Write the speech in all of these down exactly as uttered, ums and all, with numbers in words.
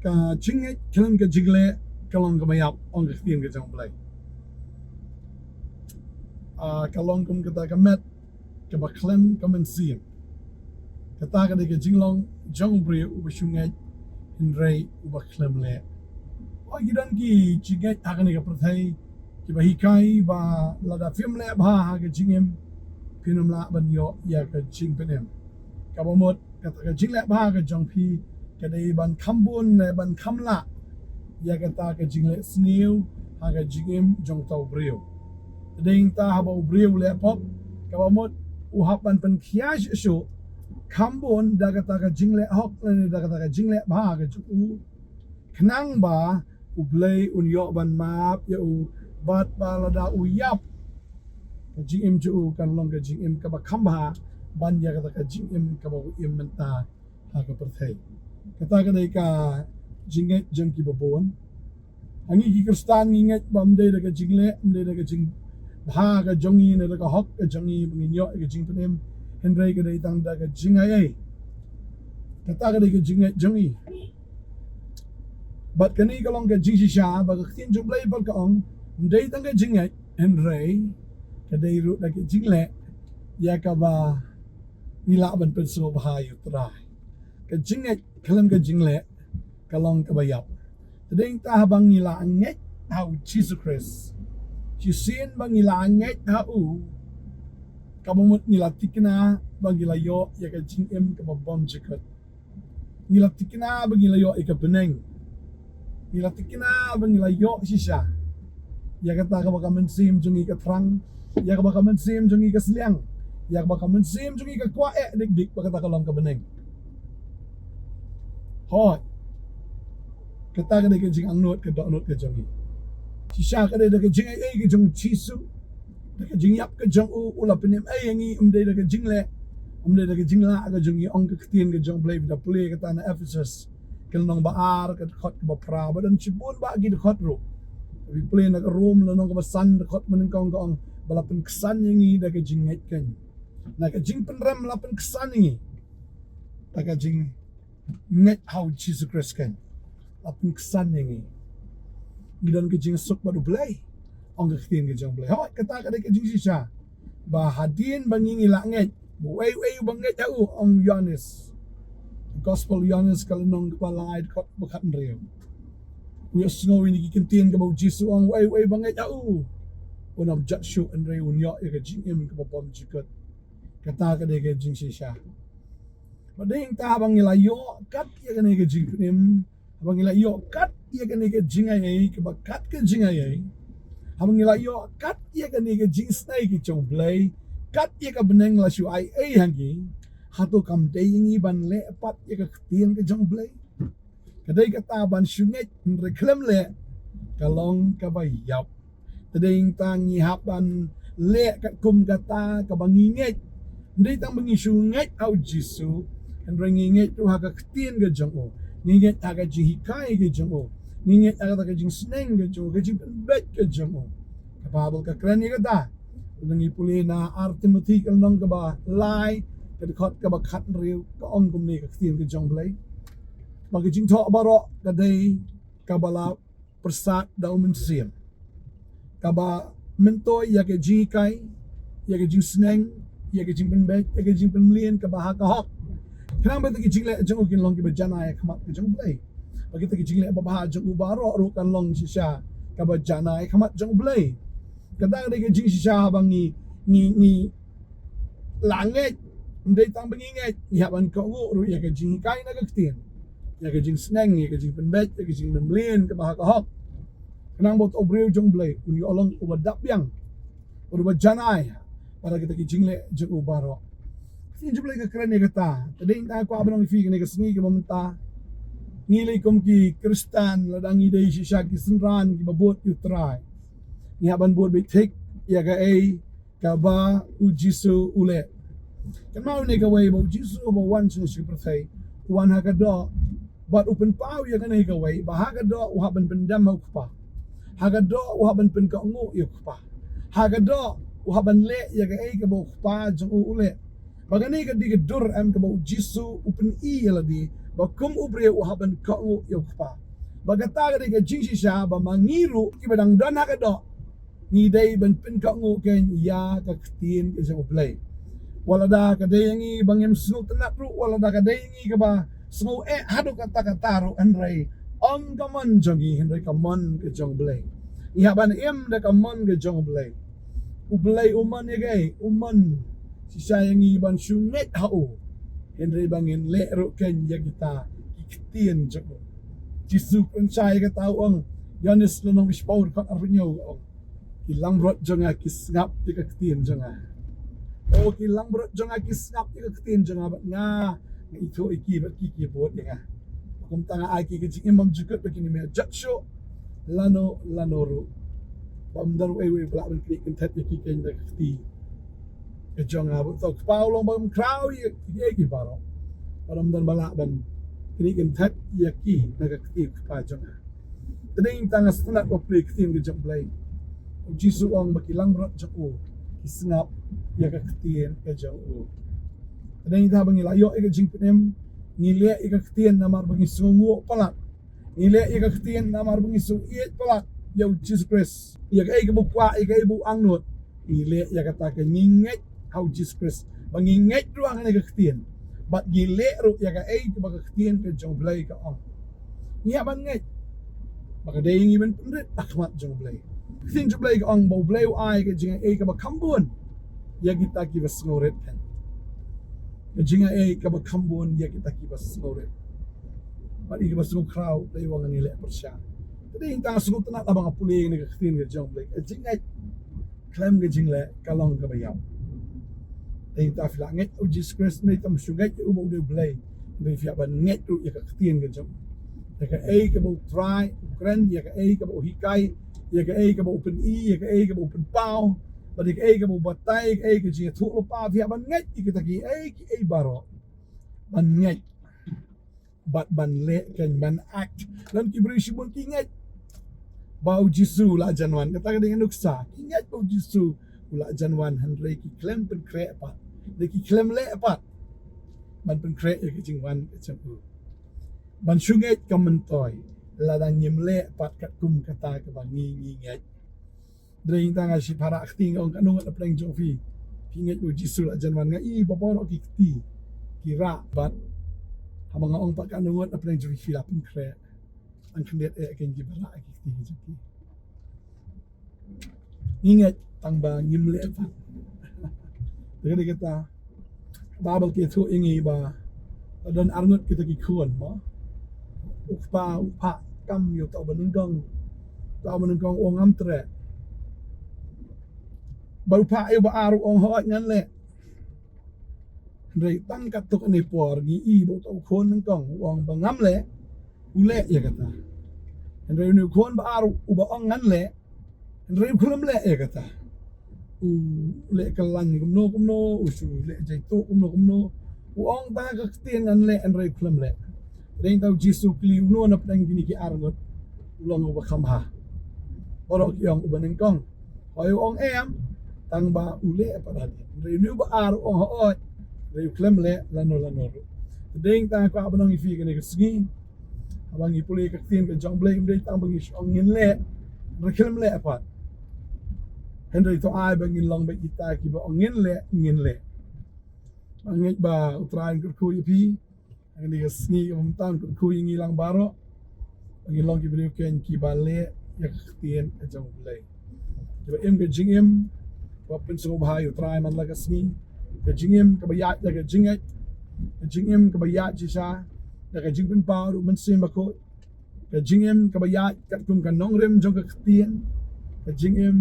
Ka jingngeit khlem ka jingleh ka long kaba ïap, ong ka ktien ka jong U Blei. Ah, ka long kum kata ka met kaba khlem ka mynsiem. Kata ka dei ka jinglong jong u briew uba shu ngeit hynrei uba khlem leh. Hooid, ki don ki jingngeit ha kane ka pyrthei kiba hikai ba lada phim leh bha ha ka jingim, phin ym lah ban ïoh ïa ka jingpynim. Kaba mut, kata ka jingleh bha ka jong phi ka dei ban kham bun ne ban kham lah ïa kata ka jingleh sniew ha ka jingim jong uta u briew. Te dei nangta haba u briew u leh pop, kaba mut u hap ban pynkhia shuh shuh kham bun da kata ka jingleh hok lane da kata ka jingleh bha ka jong u, khnang ba U Blei un ïoh ban map ïa u, bad ba lada u ïap, ka jingim jong u kan long ka jingim kaba kham bha ban ïa kata ka jingim kaba u im mynta ha ka pyrthei. Kata ka dei ka jingngeit jong kiba bun. Ha ngi ki Khristan ngi ngeit ba ym dei da ka jingleh, ym dei da ka jingbha ka jong ngi ne da ka hok ka jong ngi ba ngin ïoh ïa ka jingpynim, hynrei ka dei tang da ka jingai ei. Kata ka dei ka jingngeit jong ngi. Bad kane ka long ka jingshisha ba ka ktien jong U Blei pat ka ong, ym dei tang ka jingngeit hynrei ka dei ruh da ka jingleh ïa kaba ngi lah ban pynsngewbha ïa U Trai. Ka jingngeit khlem ka jingleh ka long kaba ïap. Te dei nangta haba ngi la ngeit ha U Jisu Khrist, shisien ba ngi la ngeit ha u, kaba mut ngi la thikna ba ngi la ïoh ïa ka jingim kaba bymjukut. Ngi la thikna ba ngi la ïoh ïa ka bneng. Ngi la thikna ba ngi la ïoh shisha ïa kata kaba ka mynsiem jong ngi ka thrang, ïa kaba ka mynsiem jong ngi ka sliang, ïa kaba ka mynsiem jong ngi ka kwah eh dik dik ba kata ka long ka bneng. Hooid. Kata ka dei ka jingangnud ka dohnud ka jong ngi. Shisha ka dei da ka jingai ei ka jong U Jisu, da ka jingïap ka jong u, u la pynim ei ïa ngi, ym dei da ka jingleh, ym dei da ka jinglah ka jong ngi, ong ka ktien ka jong U Blei. Phi da pule kata na Ephesus ka lynnong ba ar ka dkhot kaba phra, ba don shibun bah ki dkhot ruh. Phi pule na ka Rom lynnong kaba san dkhot ba nyngkong ka ong ba la pynksan ïa ngi da ka jingngeit keiñ. Na ka jingpynrem la pynksan ïa ngi da ka jing ngeit ha U Jisu Khrist keiñ. La pynksan ïa ngi. Ngi don ka jingsuk bad U Blei, ong ka ktien ka jong U Blei. Hooid, kata ka dei ka jingshisha ba hadien ba ngi ngi la ngeit ba uei uei uba ngeit ha u, ong Ïoannis, Gospel Ïoannis ka lynnong kaba lai dkhot ba khathynriew, u ïohsngew ïa kine ki kyntien kaba U Jisu ong, uei uei uba ngeit ha u un ym jot shuh hynrei un ïoh ïa ka jingim kaba bymjukut. Kata ka dei ka jingshisha. Bad dei nangta haba ngi la ïoh kat ïa kane ka jingpynim, haba ngi la ïoh kat ïa kane ka jingai ei kaba kat ka jingai ei, haba ngi la ïoh kat ïa kane ka jingsnei ka jong U Blei, kat ïa ka bneng la shu ai ei ha ngi, hato kam dei ïa ngi ban leh pat ïa ka ktien ka jong U Blei? Ka dei kata ban shu ngeit hynrei khlem leh ka long kaba ïap. Te dei nangta ngi hap ban leh katkum kata kaba ngi ngeit. Ym dei tang ba ngi shu ngeit ha U Jisu, hynrei ngi ngeit ruh ha ka ktien ka jong u. Ngi ngeit ha ka jinghikai ka jong u. Ngi ngeit ha kata ka jingsneng ka jong u, ka jingpynbeit ka jong u. Ka Baibl ka kren ïa kata. Lada ngi pule na ar Timothi ka lynnong kaba lai ka dkhot kaba khathynriew ka ong kumne ka ktien ka jong U Blei, ba ka jingthoh baroh ka dei kaba la pyrsad da U Mynsiem, kaba myntoi ïa ka jinghikai, ïa ka jingsneng, ïa ka jingpynbeit, ïa ka jingpynmlien kaba ha ka hok, khnang ba kita ki jingleh jong u kin long kiba janai ha khmat ka jong U Blei. Ba kita ki jingleh babha jong u baroh ruh kan long shisha kaba janai ha khmat jong U Blei. Kata ka dei ka jingshisha haba ngi, ngi, ngi la ngeit, ym dei tang ba ngi ngeit, ngi hap ban kohnguh ruh ïa ka jinghikai na ka ktien, ïa ka jingsneng, ïa ka jingpynbeit, ïa ka jingpynmlien kaba ha ka hok, khnang ba uta u briew jong U Blei un ïoh long uba dap biang, uba janai bad kita ki jingleh jong u baroh. Ka ktien jong U Blei ka kren ïa kata. Te dei nangta kwah ban ong ïa phi kane ka sngi kaba mynta, ngi lei kum ki Khristan, lada ngi dei shisha ki synran kiba bud ïa U Trai, ngi hap ban bud beit thik ïa kaei kaba U Jisu u leh. Kynmaw ïa kawei ba U Jisu uba wan sha kane ka pyrthei, u wan ha ka doh, bad u pynpaw ïa kane kawei ba ha ka doh u hap ban pyndem ha U Kpa. Ha ka doh u hap ban pynkohnguh ïa U Kpa. Ha ka doh u hap ban leh ïa kaei kaba U Kpa jong u u leh. Ba kane ka dei ka dur em kaba U Jisu u pyni ïa lade Ba kum u briew u hap ban kohnguh ïa u Kpa. Ba kata ka dei ka jingshisha ba ma ngi ruh kiba dang don ha ka doh, ngi dei ban pynkohnguh kein ïa ka ktien ka jong u Blei. Wat lada ka dei ïa ngi ba ngim sngewtynnad ruh, wat lada ka dei ïa ngi kaba sngew eh haduh katta katta ruh, hynrei ym ka mon jong ngi, hynrei ka mon ka jong u Blei. Ngi hap ban im da ka mon ka jong u Blei. U Blei u mon ïa kaei? U mon shisha ïa ngi ban shu ngeit ha u, hynrei ba ngin leh ruh kein ïa kita ki ktien jong u. Jisu u kren shai ïa kata, u ong, Ïoannis lynnong shiphew dkhot arphew hynñiew, u ong, ki langbrot jong nga ki sngap ïa ka ktien jong nga. O, ki langbrot jong nga ki sngap ïa ka ktien jong nga, bad nga nga ithuh ïa ki, bad ki ki bud ïa nga. Kumta nga ai ki ka jingim bymjukut ba kin ym ïa jot shuh lano lano ruh. Bym don uei uei ba lah ban knieh kynthait ïa ki kein da ka kti ka jong nga. Bad uta u Kpa u long ba khraw ïa kiei kiei baroh. Bad ym don ba lah ban knieh kynthait ïa ki na ka kti u Kpa jong nga. Te dei tang nga sngewtynnad ba pule ka ktien ka jong u Blei. U Jisu u ong ba ki langbrot jong u ki sngap ïa ka ktien ka jong u. Te dei tang ba ngi la ïoh ïa ka jingpynim, ngi leh ïa ka ktien namar ba ngi sngewnguh palat. Ngi leh ïa ka ktien namar ba ngi sngew ïeit palat ïa u Jisu Khrist. Ïa kaei kaba u kwah, ïa kaei ba u angnud. Ngi leh ïa kata, ka ngi ngeit ha u Jisu Khrist. Ba ngi ngeit ruh ha kane ka ktien. Bad ngi leh ruh ïa kaei kaba ka ktien ka jong u Blei ka ong. Ngi hap ban ngeit ba ka dei ngi ban pynrit ha khmat jong u Blei. Ka ktien jong u Blei ka ong ba u Blei u ai ka jingai ei kaba kham bun ïa kita kiba sngewrit. Ka jingai ei kaba kham bun ïa kita kiba sngewrit. Bad ïa kiba sngewkhraw, u Blei u ong ngi leh pyrshah. Te dei tang nga sngewtynnad haba nga pule ïa ka ktien ka jong u Blei. Ka jingngeit khlem ka jingleh ka long kaba ïap. Te ynda phi la ngeit ha u Jisu Khrist, ym dei tang shu ngeit ïa u ba u dei u Blei, hynrei phi hap ban ngeit ruh ïa ka ktien ka jong u. Ïa kaei kaba u Trai u kren, ïa kaei kaba u hikai, ïa kaei kaba u pyni, ïa kaei kaba u pynpaw, bad ïa kaei kaba u batai, ïa kaei ka jingïathuhlypa, phi hap ban ngeit ïa kita kiei kiei baroh. Ban ngeit bad ban leh kein, ban act. Lane ki briew shibun ki ngeit ba u Jisu u la jan wan. Kata ka dei ka nuksa. Ki ngeit ba u Jisu u la jan wan, hynrei ki khlem pynkhreh pat. Hynrei ki khlem leh pat ban pynkhreh ïa ka jingwan ka jong u. Ban shu ngeit kam myntoi lada ngim leh pat katkum kata kaba ngi, ngi ngeit. Dei tang nga shu para kti, nga ong katno ngut na pdeng jong phi ki ngeit ba u Jisu la jan wan? Nga i ba baroh ki kti ki rah, bad haba nga ong pat katno ngut na pdeng jong phi ki la pynkhreh, ang khyndiat eh kein kiba rah ki kti ki jong ki. Ngi ngeit tang ba ngim leh pat. Te ka dei kata Baibl ka ïathuh ïa ngi ba la don arngut kita ki khun, mo. U kpa u phah kam ïa uta uba nyngkong. Uta uba nyngkong u ong ngam treh. Bad u phah ïa uba ar u ong hooid ngan leh. Hynrei tang katto katne por ngi i ba uta u khun nyngkong u ong ba ngam leh. U leh ïa kata. Hynrei une u khun ba ar uba ong ngan leh, hynrei u khlem leh ïa kata. U leh kyllain kumno kumno, u shu leh jaituh kumno kumno. U ong tang ka ktien ngan leh, hynrei u khlem leh. Dei tang u Jisu u kylli uno na pdeng kine ki arngut u long uba kham bha. Baroh ki ong uba nyngkong. Hooid, u ong em, tang ba u leh pat hadien. Hynrei une uba ar u ong hooid, hynrei u khlem leh lano lano ruh. Dei tang nga kwah ban ong ïa phi kane ka sngi, haba ngi pule ka ktien ka jong u Blei, ym dei tang ba ngi shu ong ngin leh, hynrei khlem leh pat. Hynrei to ai ba ngin long bad kita kiba ong ngin leh, ngin leh. Nga ngeit ba u Trai un kyrkhu ïa phi ha kane ka sngi, kaba mynta un kyrkhu ïa ngi lang baroh ba ngin long ki briew kein kiba leh ïa ka ktien ka jong u Blei. Kiba im ka jingim kaba pynsngewbha ïa u Trai man la ka sngi. Ka jingim kaba ïaid da ka jingngeit, ka jingim kaba ïaid shisha da ka jingpynpaw ruh u Mynsiem Bakhuid. Ka jingim kaba ïaid katkum ka nongrim jong ka ktien, ka jingim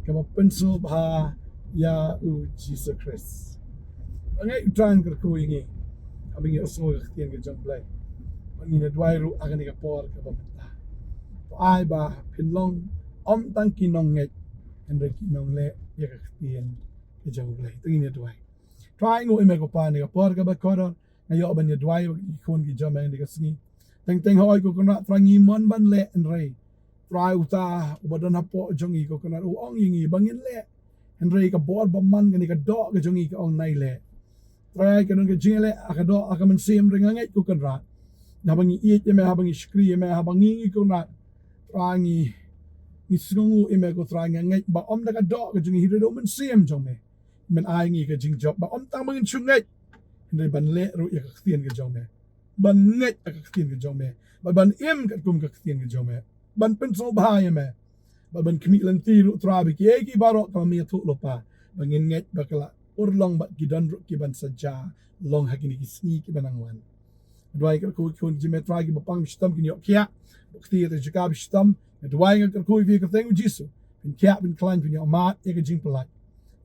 kaba pynsngewbha ïa u Jisu Khrist. Nga ngeit u Trai un kyrkhu ïa ngi haba ngi ïohsngew ka ktien ka jong u Blei. Bad ngin ïa duwai ruh ha kane ka por kaba mynta. To ai ba phin long ym tang ki nongngeit, hynrei ki nongleh ïa ka ktien ka jong u Blei. To ngin ïa duwai. Trai, nga im ïa ka por, ïa ka por kaba kordor, nga ïoh ban ïa duwai bad ki khun ki jong me ha kane ka sngi. Teng teng hooid ko Kynrad Trai, ngi mon ban leh, hynrei Trai, uta uba don hapoh jong ngi ko Kynrad u ong ïa ngi ba ngin leh, hynrei ka bor bymman kane ka doh ka jong ngi ka ong nai leh. Trai, ka don ka jingeh leh ha ka doh ha ka mynsiem, hynrei nga ngeit ko Kynrad Haba ngi ïeit ïa me, haba ngi shakri ïa me, haba ngi ngi kyrpad, Trai, ngi ngi sngewnguh ïa me ko Trai, ngi ngeit ba ym da ka doh ka jong ngi, hynrei da u Mynsiem jong me. Men ai ngi ka jingjop ba ym tang ba ngin shu ngeit, hynrei ban leh ruh ïa ka ktien ka jong me, ban ngeit ïa ka ktien ka jong me, bad ban im katkum ka ktien ka jong me, ban pynsngewbha ïa me, bad ban khmih lynti ruh Trai, ba kiei kiei baroh kiba me ïathuh lypa, ba ngin ngeit ba ka la urlong bad ki don ruh kiban sa jia long ha kine ki sngi kiba nang wan. Duwai kyrkhu ïa ki khun ki jong me Trai kiba pang ba shitom kin ïoh khiah, ba kti ïa ka jaka ba shitom. Nga duwai, nga kyrkhu ïa ka kyrteng u Jisu, phin khiah, phin khlaiñ, phin ïoh mad ïa ka jingpyllait,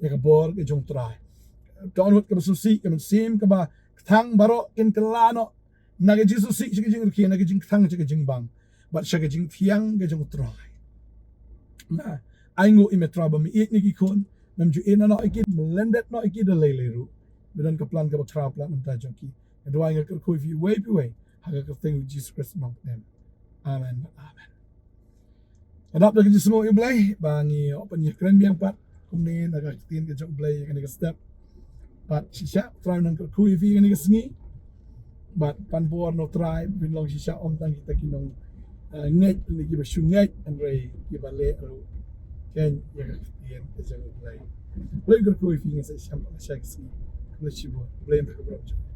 ïa ka bor ka jong Trai. Dohnud kaba sngewsih, ka mynsiem kaba kthang baroh kin kylla noh na ka jingsngewsih sha ka jingrkhie, na ka jingkthang sha ka jingbang, bad sha ka jingthiang ka jong Trai. Nga ainguh ïa me Trai ba me ïeit ïa ki khun, mem ju ïehnoh ïa ki, mem lyndet noh ïa ki da lei lei ruh. Me don ka plan kaba khraw palat na ka bynta jong ki. Nga duwai, nga kyrkhu ïa phi uwei pa uwei ha ka kyrteng u Jisu Khrist u nongpynim. Amen. Amen. Nga dap da ka jingsngewnguh ïa U Blei ba ngi ïoh ban ïakren biang pat kumne na ka ktien ka jong U Blei ha kane ka step. Bad shisha Trai un nang kyrkhu ïa phi ha kane ka sngi. Bad pan bor na U Trai ba phin long shisha ym tang kita ki nong, eh, ngeit, ne kiba shu ngeit, hynrei kiba leh ruh. Khein ïa ka ktien ka jong U Blei. Blei kyrkhu ïa phi, ngin sa ïashem ha ka sngi. Blei shibun. Blei un kyrkhu ïa phi.